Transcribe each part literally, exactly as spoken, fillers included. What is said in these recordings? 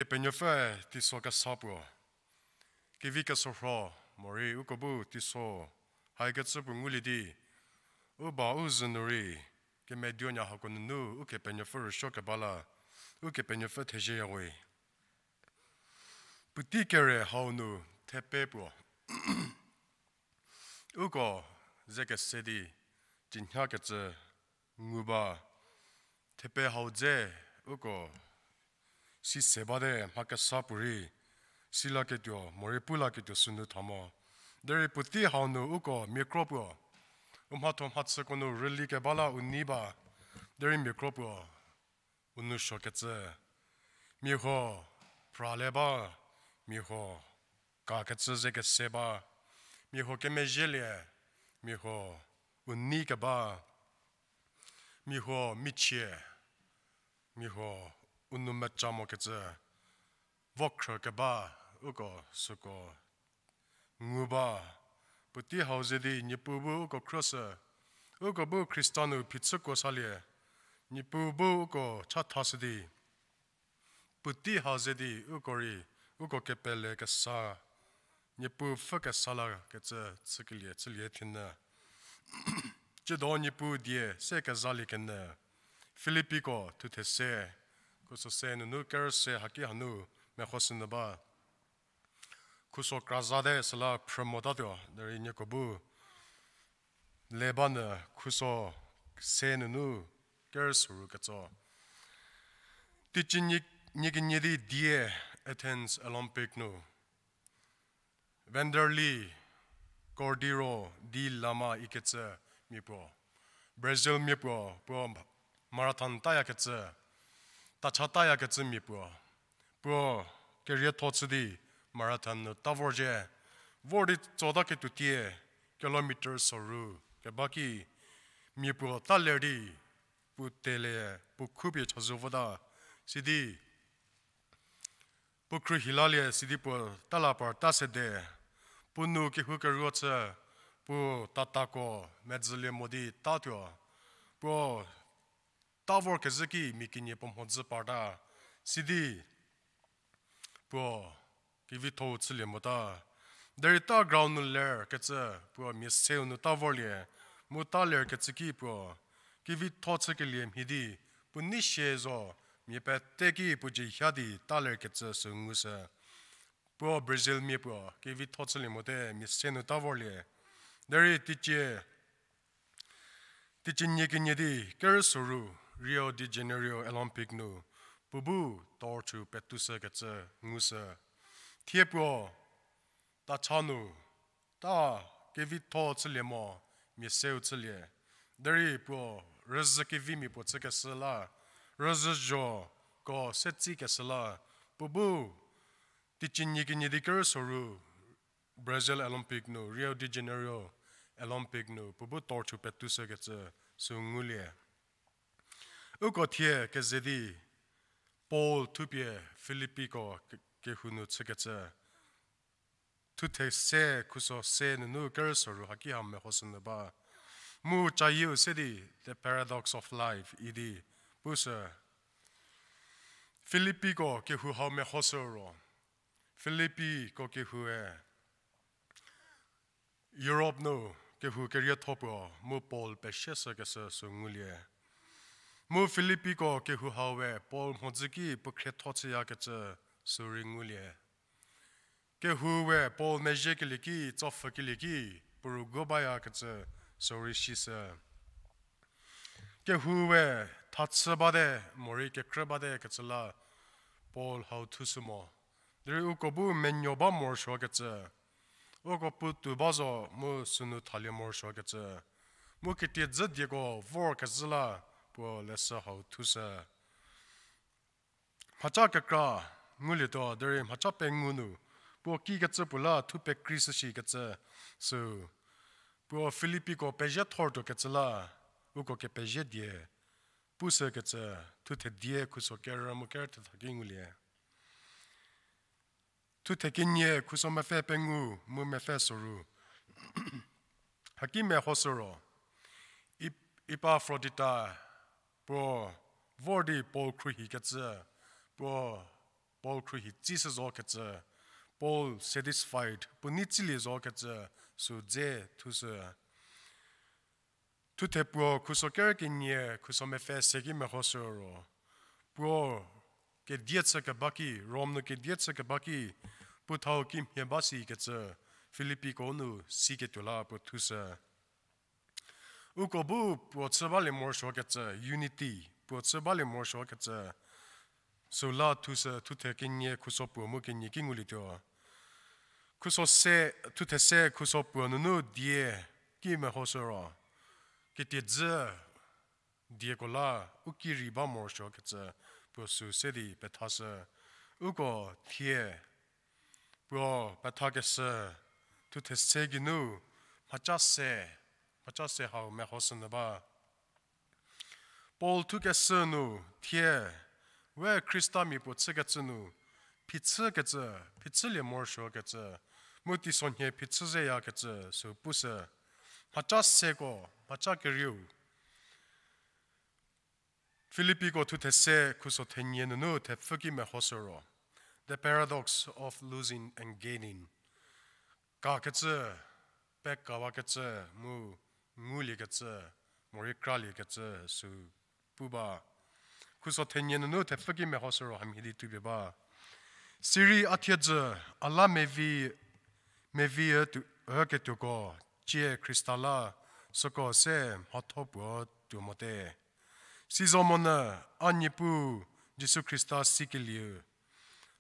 Ukepenuopfü teiso kesa puo, kevi kesorho, morei uko bu teiso haikecü puo ngulie di, u ba u zü nu rei, kemeduonya hako nunu Ukepenuopfü rüsuo keba la, Ukepenuopfü thezieyawe. Puotei kere hau nu thepe puo, uko ze kese di, cünyakecü ngu ba, thepe hau dze uko sise bate mha kesa puorei, silaketuo, morei pulaketuo sünu tha mo. Derei puotei hau nu uko mia kro puo, u mhatho mhachüko nu rüli keba la u nei ba, derei mia kro puo, u nou suokecü, mia huo, prale ba, mia huo, kakecü ze kese ba, mia huo kemezhielie, mia huo, u nei keba, mia huo michie, mia huo u nou meca mokecü, vokhrü keba, uko süko ngu ba, puotei hau ze di Niepuu bu uko khrüshü, uko bu Khrista nu phichükuo salie, Niepuu bu uko chathashü di, puotei hau ze di uko rei, uko kepele kesa, Niepuu pfhü kesa lakecü chükelie chülie thinyü. Tsiedo Niepuu die se kezalie kenyü, Filippiko thuthe se, khuso se nunu kerüse haki hanu mehoshünyü ba. Khuso kra zate süla phrü motatuo, derei nieko bu le banyü khuso se nunu kerüsoru ketso. Teicie nie, nie kenie di die Athens Olympic nu Vanderlei, Cordeiro, di Lama ikecü mia puo, Brazil mia puo, puo marathon tayakecü, tacha tayakecü mia puo, puo kerietho chü di marathon nu ta vorzhie, vor di tsotaketuo tie kilometer soru keba ki mia puo ta ler di puo tele, puo khupie chazou vota, sidi puo khruohi lalie sidi puo ta la par ta sede, puo nu kehou keruo chü, puo tatako medzülie mo di tatuo, puo ta vorkezhü ki mia kenie puo mhodzü parta, sidi puo kevitho-u chülie mota. Derei ta ground nu lerkecü puo mia seu nu ta vorlie, mu ta lerkecü ki puo kevitho chükelie mhie di, puo nei sie zo, mia pete ki puo dzie hia di ta lerkecü sü ngushü. Puo Brazil mia puo kevitho chülie mote mia se nu ta vorlie. Derei teicie, teicie nie kenie di kerüsoru Rio de Janeiro Olympic nu puo bu tor thu petushükecü ngushü. Thie puo tacha nu ta kevitho chülie mo, mia seu chülie. Derei puo rüzhü kevimia puo chükeshü la, rüzhü zhoko se tsikeshü la, puo bu teicie nie kenie di kerüsoru Brazil Olympic nu, Rio de Janeiro Olympic nu puo bu tor thu petushükecü sü ngulie. Uko thie keze di Paul thupie Filippiko ke-, kehou nu chükecü. Thuthe se khuso se nunu kerüsoru haki ha mehoshünyü ba. Mu cayieu se di The Paradox of Life idi pushü. Filippiko kehou hau mehoshü ro, Filippiko kehoue Europe nu kehou kerietho puo mu Paul pesieshükeshü sü ngulie. Mu Filippiko kehou haue Paul mhodzü ki puo khrietho chüyakecü sü rei ngulie. Kehoue Paul mezhiekelie ki, tsopfhükelie ki, puo rüguo bayakecü sü rei sishü. Kehoue thachü bate, morei kekrü bate kecü la Paul hau thushü mo. Derei uko bu menuo ba morosuokecü, uko puotou ba zo mu sünu thalie morosuokecü, mu ketie dzü dieko vorkezhü la puo leshü hau thushü. Mhaca kekra ngulietuo derei mhaca pengou nu, puo kikecü puo la thu pekreishü shikecü sü, puo Filippiko pezhiethortuokecü la, uko kepezhie die pushükecü, thuthe die khuso kerü mu kerü thetha ki ngulie. Thuthe kenie khuso mepfü pengou mu mepfü soru. Haki mehoshü ro, Ep-, Epafrodita puo vor di Paul khruohikecü, puo Paul khruohi tsüshü zokecü, Paul satisfied, puo nei tsülie zokecü, sü dze thushü. Thuthe puo khuso ker kenie khuso mepfü se ki mehoshü ro, puo kedie chü keba ki, Rom nu kedie chü keba ki, puo thau kimhie ba sikecü, Filipiko nu siketuo la puo thushü. Uko bu puo chü balie morosuokecü, unity, puo chü balie morosuokecü, süla thushü, thuthe kenie khuso puo mu kenie ki ngulietuo. Khuso se, thuthe se khuso puo nunu die ki mehoshü ro, kitiedzü dieko la u ki rei ba morosuokecü puo sü se di pethashü. Uko thie puo pethakeshü, thuthe se geinu mhaca se, mhaca se hau mehoshünyü ba. Paul thukeshü nu thie, we Khristamia puo chükecü nu, phichükecü, phichülie morosuokecü, mu teisonhie phichü zeyakecü sü pushü, mhaca seko, mhaca kerieu. Filipiko thuthe se khuso thenie nunu thepfü ki mehoshü ro, the paradox of losing and gaining. Kakecü, pekawakecü, mu nguliekecü, morei kraliekecü sü pu ba. Khuso thenie nunu thepfü ki mehoshü ro hamhie di thupie ba. Sirei a thiedzü, a la mevi, mevi üketuoko, cie Khrista la süko se mhatho puo tuo mote. Sizo monyü a Niepuu Jisu Khrista sikelieu,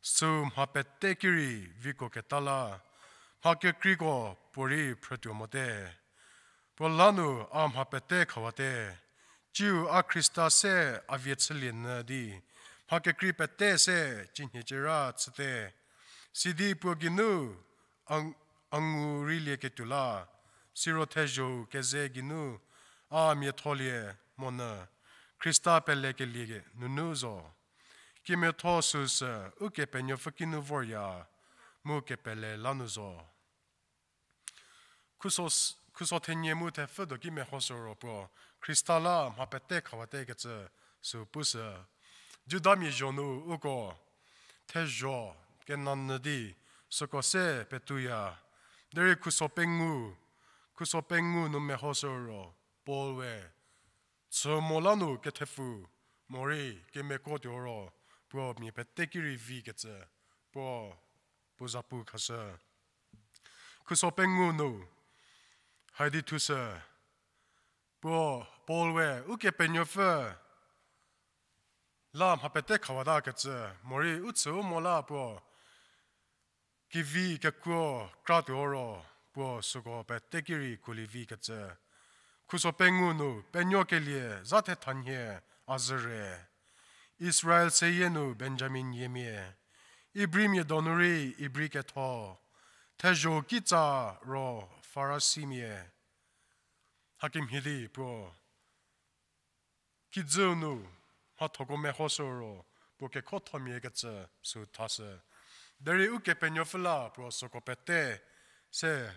sü mha pete ki rei viko keta la, mha kekreiko puorei phrütuo mote. Puo la nu a mha pete khawate, ciu a Khrista se a vie chülie nyü di, mha kekrei pete se cinhie cira chüte. Sidi puo geinu a, a ngu reilieketuo la, siro thezho-u keze geinu a miatholie monyü, Khrista pelekelie nunu zo. Kemiatho süsü Ukepenuopfü kinu vorya, mu kepele la nu zo. Khuso, khuso thenie mu thepfü do ki mehoshü ro puo, Khrista la mha pete khawatekecü sü pushü. Judamia zho nu uko thezho kenanyü di süko se petuoya. Derei khuso pengou, khuso pengou nu mehoshü ro, Paul we chü mo la nu kethepfu morei kemeko tuo ro, puo mia pete ki rei vikecü, puo, puo zapu khashü. Khuso pengou nu, haidi thushü, puo Paul we Ukepenuopfü la mha pete khawatakecü, morei u chü u mo la puo kevi kekuo kratuo ro, puo süko pete ki rei kuolie vikecü. Khuso pengou nu penuokelie za thethanhie a zhüre, Israel seyie nu Benjamin yiemia, Ibrimia donu rei Ibri ketho, thezho kitsa ro Farisimia. Hakemhie di puo kijüu nu mhathoko mehoshü ro, puo kekhothomia kecü sü thashü. Derei Ukepenuopfü la puo süko pete se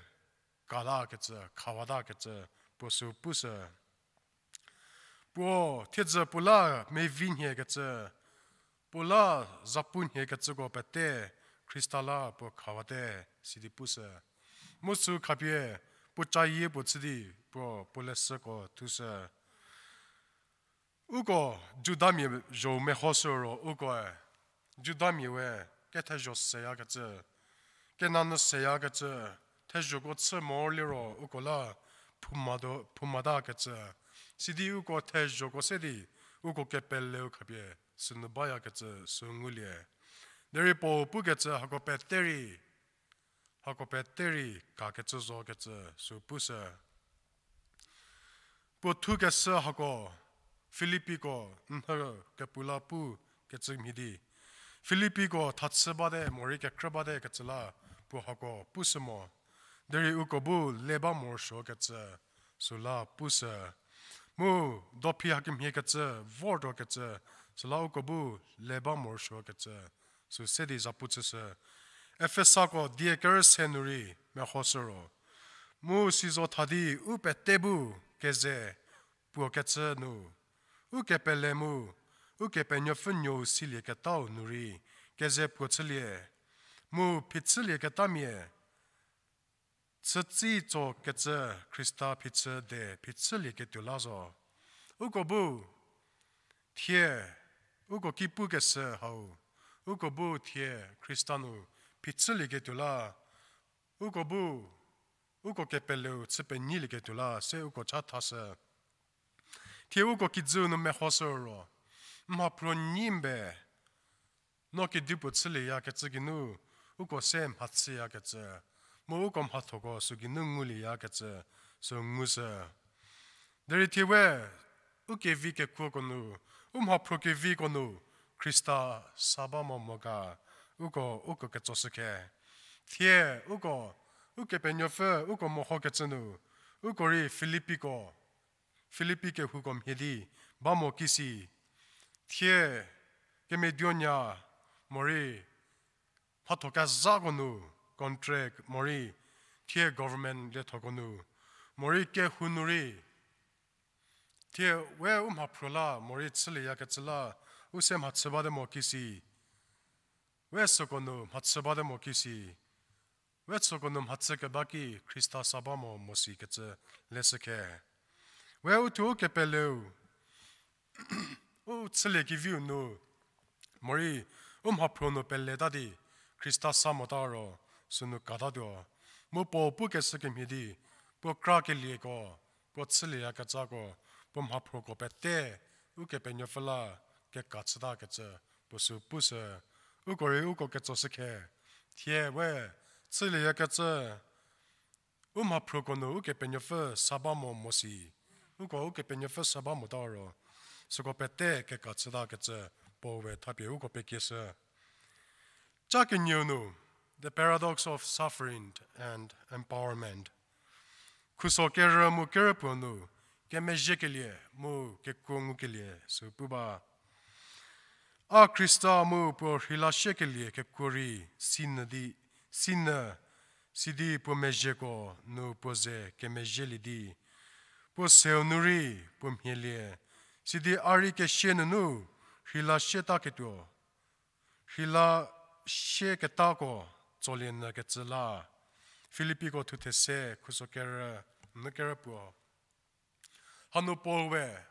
katakecü, khawatakecü, puo sü pushü. Puo thiedzü puo la mevi nhiekecü, puo la zapu nhiekecüko pete Khrista la puo khawate sidi pushü. Mu sü khapie puo cayie puo chü di puo, puo leshüko thushü. Uko Judamia zho mehoshü ro ukoe, Judamia we kethezho seyakecü, kenanyü seyakecü, thezhoko chü moliro uko la phoumatakecü, sidi uko thezhoko se di uko kepeleu khapie sünu bayakecü sü ngulie. Derei puo pukecü hako pete rei, hako pete rei kakecü zokecü sü pushü. Puo thukeshü hako, Filipiko nhü kepu la pukecü mhie di, Filipiko thachü bate morei kekhrü batekecü la puo hako pushü mo. Derei uko bu le ba morosuokecü süla pushü. Mu dophi hakemhiekecü, vortuokecü, süla uko bu le ba morosuokecü sü se di zapu chüshü. Efesako die kerüse nu rei mehoshü ro, mu sizo tha di u pete bu keze puo kecü nu, ukepele mu Ukepenuopfü Nuou silieketau nu rei keze puo chülie, mu phichülie ketamia, chütsitso kecü Khrista phichü de phichülieketuo la zo. Uko bu thie, uko ki pukeshü hau, uko bu thie Khrista nu phichülieketuo la, uko bu, uko kepeleu chü penyilieketuo la, se uko cha thashü. Thie uko kijüu nu mehoshü ro, mhaphro nyi mbe, no kedipuo chülieyakecü geinu, uko se mhachüyakecü, mu uko mhathoko sü geinu ngulieyakecü, sü ngushü. Derei thie we, u kevi kekuoko nu, u mhaphro keviko nu, Khrista sa ba mo mo ga, uko, uko ketsoshü khe. Thie, uko, Ukepenuopfü, uko mehokecü nu, uko rei Filipiko, Filipi kehouko mhie di, ba mo kisi. Thie, kemeduonya, morei, mhatho kezhako nu, contract, morei, thie government liethoko nu, morei kehou nu rei, thie we u mhaphro la, morei chülieyakecü la, u se mhachü bate mo kisi. We süko nu mhachü bate mo kisi. We süko nu mhachü keba ki Khrista sa ba mo mo sikecü leshü khe. We u thuo u kepeleu, u chüliekeviu nu, morei, u mhaphro nu peleta di, Khrista sa mota ro, sünu katatuo. Mu puo pukeshü kemhie di, puo krakelieko, puo chülieyakecüko, puo mhaphroko pete, Ukepenuopfü la, keka chütakecü, puo sü pushü, uko rei uko ketsoshü khe, thie we, chülieyakecü, u mhaphroko nu Ukepenuopfü sa ba mo mo si, uko Ukepenuopfü sa ba mota ro, süko pete keka chütakecü, Paul we thapie uko pekieshü. Ca kenieu nu, The Paradox of Suffering and Empowerment. Khuso kerü mu kerüpuo nu, kemezhiekelie mu kekuo ngukelie sü pu ba. A Khrista mu puo rheilashükelie kekuo rei sinyü di, sinyü, sidi puo mezhieko nu puo ze kemezhielie di, puo seu nu rei puo mhielie, sidi a rei kesia nunu rheilashütaketuo, rheilashüketako tsolie nyü kecü la. Filipiko thuthe se khuso kerü, nu kerü puo. Hanu Paul we,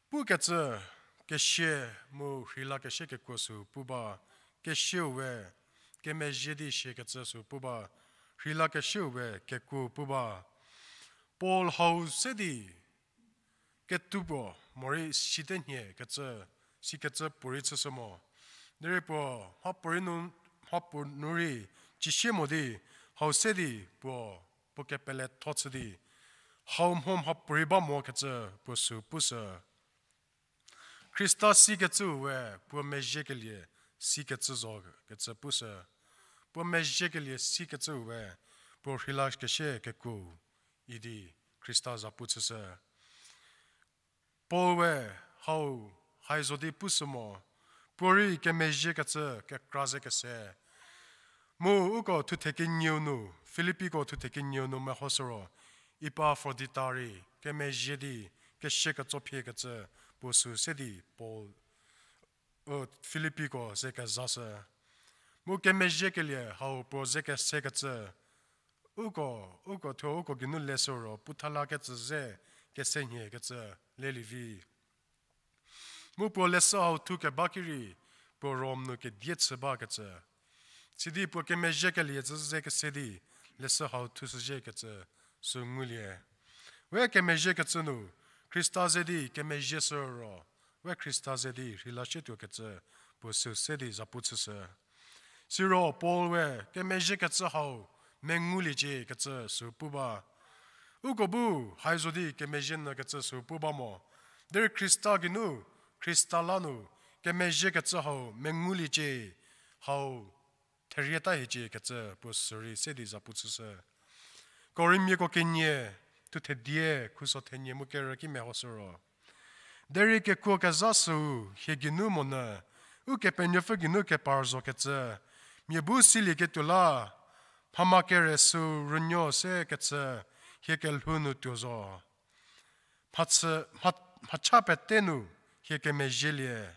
pukecü kesia mu rheilakeshü kekuo sü pu ba, kesiau we, kemezhie di siakecü sü pu ba, rheilakeshüu we kekuo pu ba. Paul hau se di, ketuo puo, morei site nhie kecü, sikecü puorei chüshü mo. Derei puo, mhapuorei nu, mhapuo nu rei, cisie mo di, hau se di puo, puo kepeletho chü di, hau mho mhapuorei ba mo kecü, puo sü pushü. Khrista sikecüu we, puo mezhiekelie, sikecü zo kecü pushü. Puo mezhiekelie sikecüu we, puo rheilakeshü kekuo, idi Khrista za pu chüshü. Paul we hau hai zo di pushü mo, puorei kemezhiekecü kekra ze kese. Mu uko thuthe kenieu nu, Filipiko thuthe kenieu nu mehoshü ro, Epafrodita rei kemezhie di, kesia ketso phiekecü, puo sü se di Paul, u, Filipiko ze kezashü. Mu kemezhiekelie hau puo ze kesekecü, uko, uko thuo uko geinu leshü ro, puthalakecü ze kese nhie kecü lelie vi. Mu puo leshü hau thu keba ki rei, puo Rom nu kedie chü bakecü. Sidi puo kemezhiekelie zü ze kese di, leshü hau thushüzhiekecü, sü ngulie. We kemezhiekecü nu, Khrista ze di kemezhieshü ro, we Khrista ze di rheilashütuokecü, puo sü se di zapu chüshü. Siro Paul we kemezhiekecü hau menguliecie kecü sü pu ba. Uko bu hai zo di kemezhie nyü kecü sü pu ba mo. Derei Khrista geinu, Khrista la nu, kemezhiekecü hau menguliecie, hau therieta hiecie kecü puo sürei se di zapu chüshü. Korinmiako kenie, thuthe die, khuso thenie mu kerü ki mehoshü ro. Derei kekuo kezha süu hie geinu monyü, Ukepenuopfü geinu kepar zokecü, mia bu silieketuo la, mhama kere süu rünuo se kecü hie kelhou nu tuo zo. Mhachü, mha, mhacha pete nu hie kemezhielie,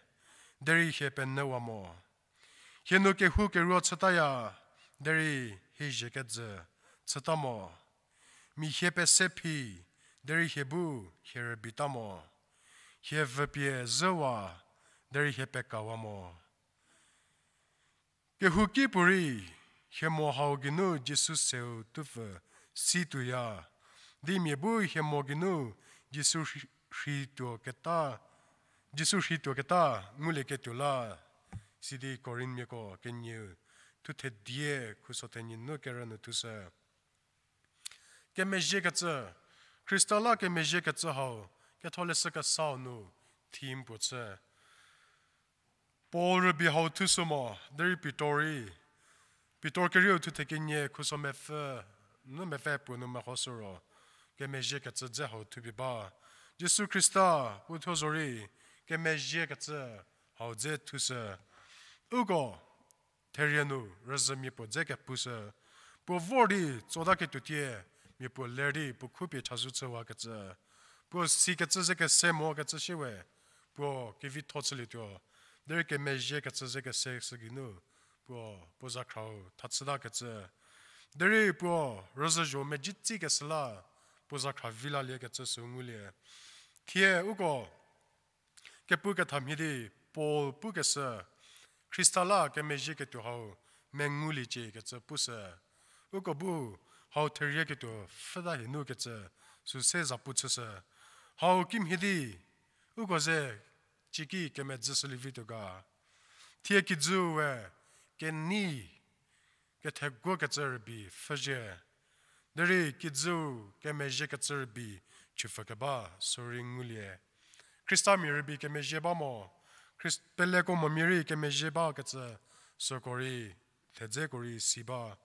derei hie penyüwa mo. Hie nu kehoukeruo chütaya, derei hie zhie kejü chüta mo. Mia hie pese phi, derei hie bu hie rübeita mo. Hie vüpie zhüwa, derei hie pekawa mo. Kehouki puorei, hie mo hau geinu Jisu seu tupfü si tuoya, di mia bu hie mo geinu Jisu rhi-, rhituo keta, Jisu rhituo keta ngulieketuo la, sidi Korinthmiako kenieu thuthe die khuso thenie nu kerü nu thushü. Kemezhiekecü, Khrista la kemezhiekecü hau, Ketholeshü Kesau nu theme puo chü. Paul rübei hau thushü mo, derei Pitor rei, Pitor kerieu thuthe kenie khuso mepfü, nu mepfü puo nu mehoshü ro, kemezhiekecü dze hau thupie ba. Jisu Khrista, puo thuo zorei, kemezhiekecü hau dze thushü. Uko, therie nu rüzhümia puo dze kepushü. Puo vor di tsotaketuo tie, mia puo ler di puo khupie chazou chüwakecü. Puo sikecü ze kese mokecü shie we, puo kevitho chülietuo. Derei kemezhiekecü ze kese shü geinu, puo, puo zakhrau thachütakecü. Derei puo rüzhüzho mezhie tsikeshü la, puo zakhra vi laliekecü sü ngulie. Thie uko, kepu kethamhie di Paul pukeshü, Khrista la kemezhieketuo hau menguliecie kecü pushü. Uko bu hau therieketuo pfhüta hie nu kecü sü se zapu chüshü. Hau kimhie di, uko ze cieki kemedzüshülievi tuo ga. Thie kijüu we kenei kethegokecü rübei pfhüzhie. Derei kijüu kemezhiekecü rübei chüpfü keba sürei ngulie. Khristamia rübei kemezhie ba mo, Khrist-, peleko momia rei kemezhie bakecü süko rei, thedzeko rei si ba.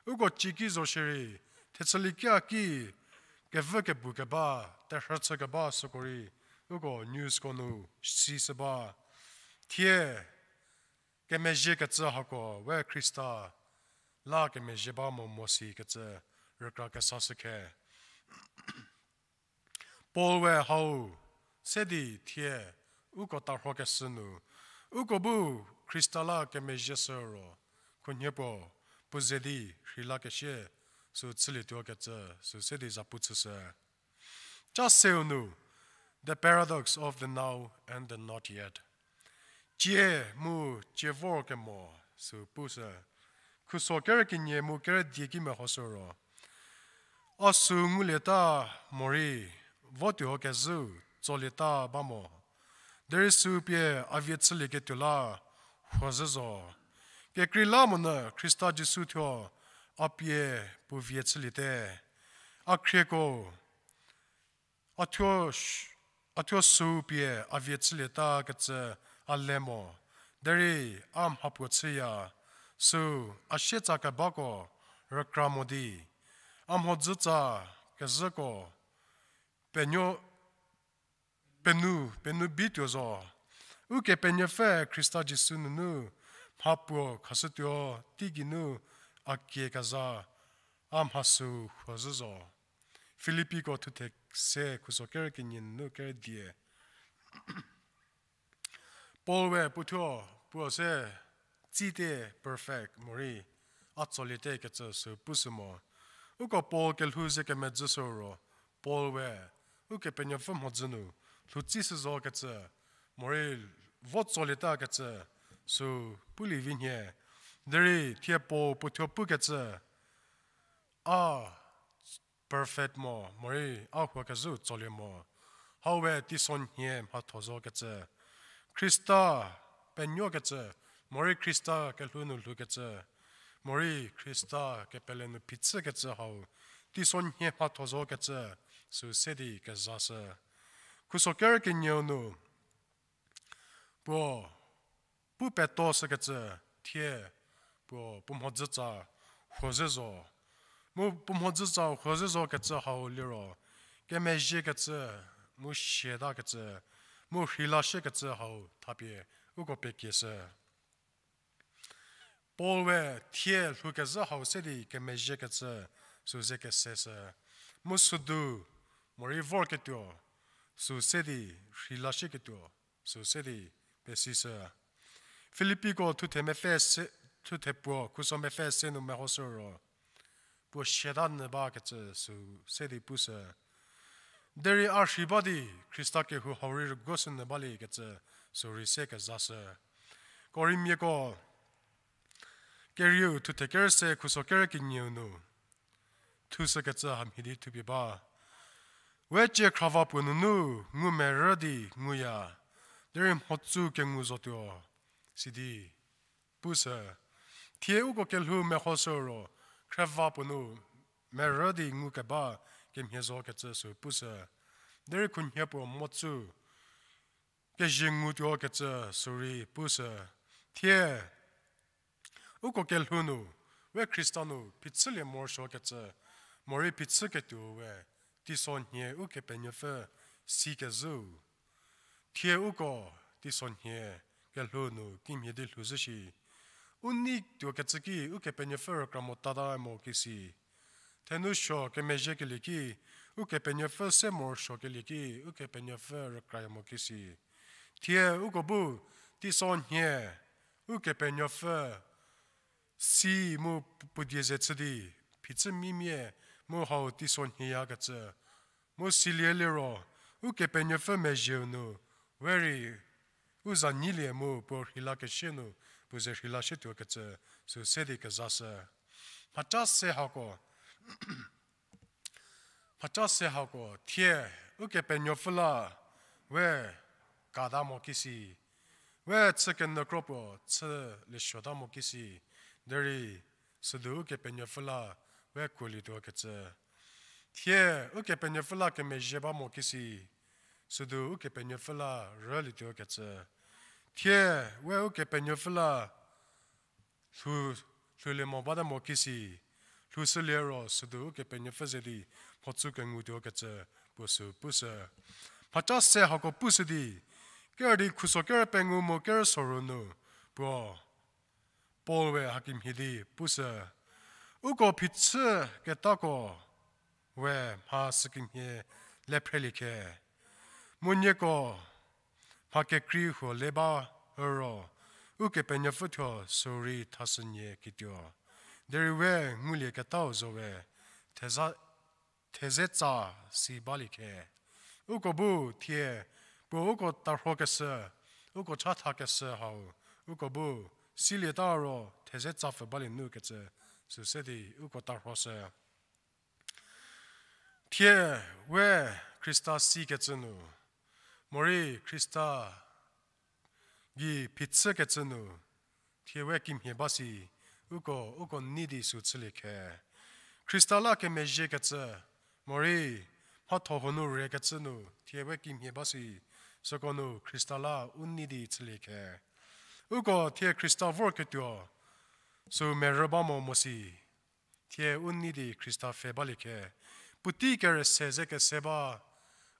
Uko cieki zo shierei, thechüliekia ki kevü kebu keba, terhü chü keba süko rei, uko newsko nu sishü ba. Thie, kemezhiekecü hako we Khrista la kemezhie ba mo mo sikecü rükra kesashü khe. Paul we hau se di thie uko tarhokeshü nu, uko bu Khrista la kemezhie shü ro, khunhie puo, puo ze di rheilakeshie, sü chülietuokecü, sü se di zapu chüshü. Ca seu nu, The Paradox of the Now and the Not Yet. Cie mu cie vor kemo sü pushü. Khuso kerü kenie mu kerü die ki mehoshü ro, a sü ngulieta morei, votuo kezhüu tsolieta ba mo. Derei sü pie a vie chülieketuo la, huozhü zo. Kekreilamonyü Khrista Jisu thuo a pie puo vie chüliete. A khrieko, a thuo sh-, a thuo sü pie a vie chülieta kecü a le mo. Derei a mhapuo chüya, sü a sietsa kebako rükra mo di, a mhodzütsa kezhüko penuo, penuo, penuo bituo zo. Ukepenuopfü Khrista Jisu nunu mhapuo khashütuo teigeinu a kie kezha, a mhasü huozhü zo. Filippiko thuthe se khuso kerü kenie nunu kerü die. Paul we puothuo puo se tsite perfect morei a tsoliete kecü sü pushü mo. Uko Paul kelhou ze kemedzüshü ro, Paul we Ukepenuopfü mhodzü nu lhoutsishü zokecü morei vo tsolieta kecü sü pulie vi nhie. Derei thie Paul puothuo pukecü, a perfect mo, morei a huo kezhüu tsolie mo. Hau we teisonhie mhatho zokecü, Khrista penuokecü, morei Khrista kelhou nu lhoukecü, morei Khrista kepele nu phichükecü hau teisonhie mhatho zokecü sü se di kezashü. Khuso kerü kenieu nu puo pu petoshükecü thie puo puo mhodzütsa huo ze zo. Mu puo mhodzütsa huo ze zokecü hau liro, kemezhiekecü, mu siatakecü, mu rheilashükecü hau thapie uko pekieshü. Paul we thie lhoukezhü hau se di kemezhiekecü sü ze keseshü. Mu südu morei vorketuo sü se di rheilashüketuo sü se di pesishü. Filipiko thuthe mepfü se, thuthe puo khuso mepfü se nu mehoshü ro, puo siata nyü bakecü sü se di pushü. Derei a rhei ba di Khrista kehou hau rei rüguoshü nyü baliekecü sü rei se kezashü. Korintiako kerieu thuthe kerü se khuso kerü kenieu nu thushükecü hamhie di thupie ba. We cie khrava puo nunu ngu merü di nguya, derei mhodzü kengu zotuo, sidi pushü. Thie uko kelhou mehoshü ro, khrava puo nu merü di ngukeba kemhie zokecü sü pushü. Derei khunhie puo mhodzü kezie ngutuokecü sü rei pushü. Thie uko kelhou nu, we Khrista nu phichülie morosuokecü, morei phichüketuo we, teisonhie Ukepenuopfü sikezhüu. Thie uko teisonhie kelhou nu kimhie di lhouzhü shi. U nei tuokecü ki Ukepenuopfü rükra motata mo kisi. Thenou suo kemezhiekelie ki, Ukepenuopfü se morosuokelie ki, Ukepenuopfü rükraya mo kisi. Thie uko bu teisonhie Ukepenuopfü si mu pu-, puo die ze chü di, phichü mimia mu hau teisonhieyakecü, mu silie liro, Ukepenuopfü mezhieu nu, we rei u za nyilie mu puo rheilakeshie nu, puo ze rheilashütuokecü, sü se di kezashü. Mhaca se hako, mhaca se hako, thie, Ukepenuopfü la, we, kada mo kisi, we chü kenyü kro puo chü liesuota mo kisi, derei, südu Ukepenuopfü la, we kuolietuokecü. Thie, Ukepenuopfü la kemezhie ba mo kisi, südu Ukepenuopfü la rülietuokecü. Thie, we Ukepenuopfü la lhou, lhoulie mo bate mo kisi, lhoushülie ro südu Ukepenuopfü ze di mhodzü kengutuokecü puo sü pushü. Mhaca se hako pushü di, kerü di khuso kerü pengou mu kerü soru nu, puo Paul we hakemhie di pushü. Uko phichü ketako we mha sükemhie le phrelie khe. Mu nieko mha kekrei huo le ba ro, Ukepenuopfü thuo sü rei thashünyie kituo. Derei we ngulieketau zo we, theza, thezetsa si balie khe. Uko bu thie, puo uko tarhokeshü, uko chathakeshü hau, uko bu silieta ro thezetsa pfü balie nukecü, sü se di uko tarhoshü. Thie we Khrista sikecü nu, morei Khrista gei phichükecü nu, thie we kimhie ba si, uko, uko nei di sü chülie khe. Khrista la kemezhiekecü, morei mhatho huo nu rekecü nu, thie we kimhie ba si, süko nu Khrista la u nei di chülie khe. Uko thie Khrista vorketuo, sü merü ba mo mo si, thie u nei di Khrista pfhe balie khe. Puotei kere se ze kese ba,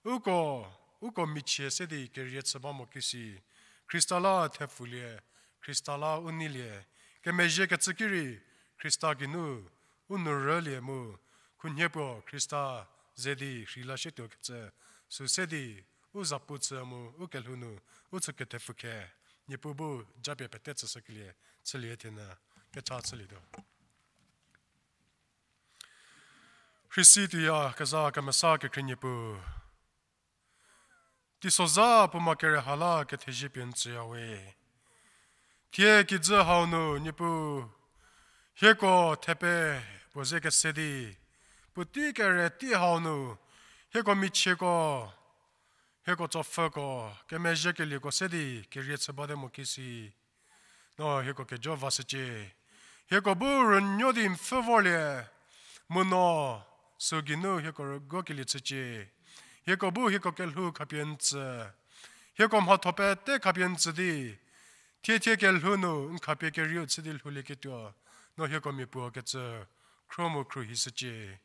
uko, uko michie se di kerie chü ba mo kisi. Khrista la thepfulie, Khrista la u neilie. Kemezhiekecü ki rei, Khrista geinu, u nou rülie mu, khunhie puo Khrista ze di rheilashütuokecü, sü se di, u zapu chü mu, u kelhou nu, u chü kethepfu khe, Niepuu bu japie pete tsüshükelie, chülie thienyü, kecha chülietuo. Khrista tuoya keza kemesa kekhrie Niepuu. Teisozha puo ma kere ha la kethezie pie n tsüya we. Thie kijü hau nu Niepuu, hieko thepe puo ze kese di, puotei kere tei hau nu, hieko michieko, hieko tsopfhüko, kemezhiekelieko se di kerie chü bate mo kisi. No hieko kejo vashücie. Hieko bu rünuo di n pfhü vorlie, mu no, sü geinu hieko rüguokelie chücie. Hieko bu hieko kelhou khapie n tsü. Hieko mhatho pete khapie n tsü di, thie thie kelhou nu n khapie kerieu chü di lhoulieketuo, no hieko mia puo kecü, khro mu khruohishücie.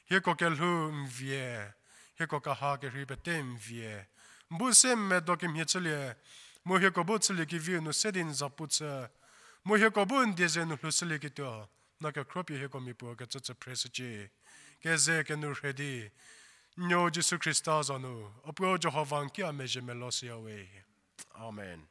Hieko kelhou n vie, hieko kaha kerhei pete n vie. N bu se n medo kemhie chülie, mu hieko bu chüliekeviu nu se di n zapu chü, mu hieko bu n die ze nu lhoushülieketuo, no kekhropie hieko mia puo kecü tsü phreshücie. Keze kenu rhe di, n nuo Jisu Khrista za nu, a puo Jihova n ki a mezhie meloshüya we. Amen.